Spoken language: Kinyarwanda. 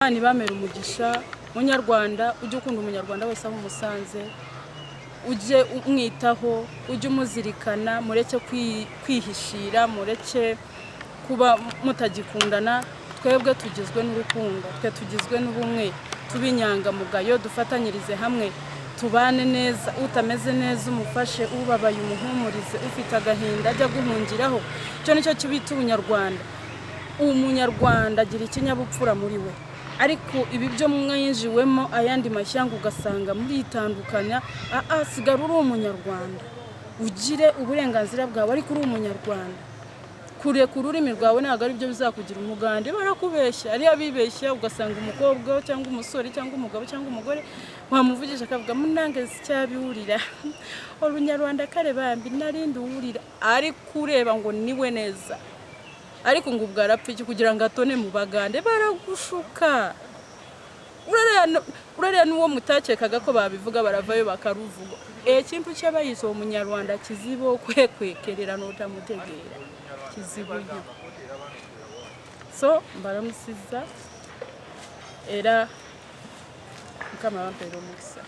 Imana ibamere umugisha. Munyarwanda, ujye ukunda Umunyarwanda wese aho umusanze, ujye umwitaho, ujye umuzirikana. Mureke kwihishira, mureke kuba mutagikundana. Twebwe tugizwe n'urukundo, twe tugizwe n'ubumwe. Tube inyangamugayo, dufatanyirize hamwe, tubane neza. Utameze neza umufashe, ubabaye umuhumurize, ufite agahinda ajya guhungiraho. Icyo nicyo bita Ubunyarwanda. Umunyarwanda agira ikinyabupfura muri we. Ariko ibi byo mwinjiwemo ayandi mashyanga, ugasanga muritandukanya. Aa, sigara uri Umunyarwanda, ugire uburenganzira bwawe, ariko uri Umunyarwanda. Kureka ururimi rwawe ntabwo ari byo bizakugira Umugande. Barakubeshya, ariyo bibeshya. Ugasanga umukobwa cyangwa umusore cyangwa umugabo cyangwa umugore wamuvugisha akavuga: "Munange sicyabiwurira Olunyarwanda, kare bambi narindi uwurira." Ariko ureba ngo niwe neza, ariko ngo ubwo arapfa iki kugira ngo atone mu Bagande? Baragushuka. Urareba n'uwo mutakekaga ko babivuga, baravayo bakaruvuga. Ekintu kyebayise Omunyarwanda kizibu okwekwekerera n'otamutegeera, kizibu nnyo. So mbalamusiza era Mukama bampeera omukisa.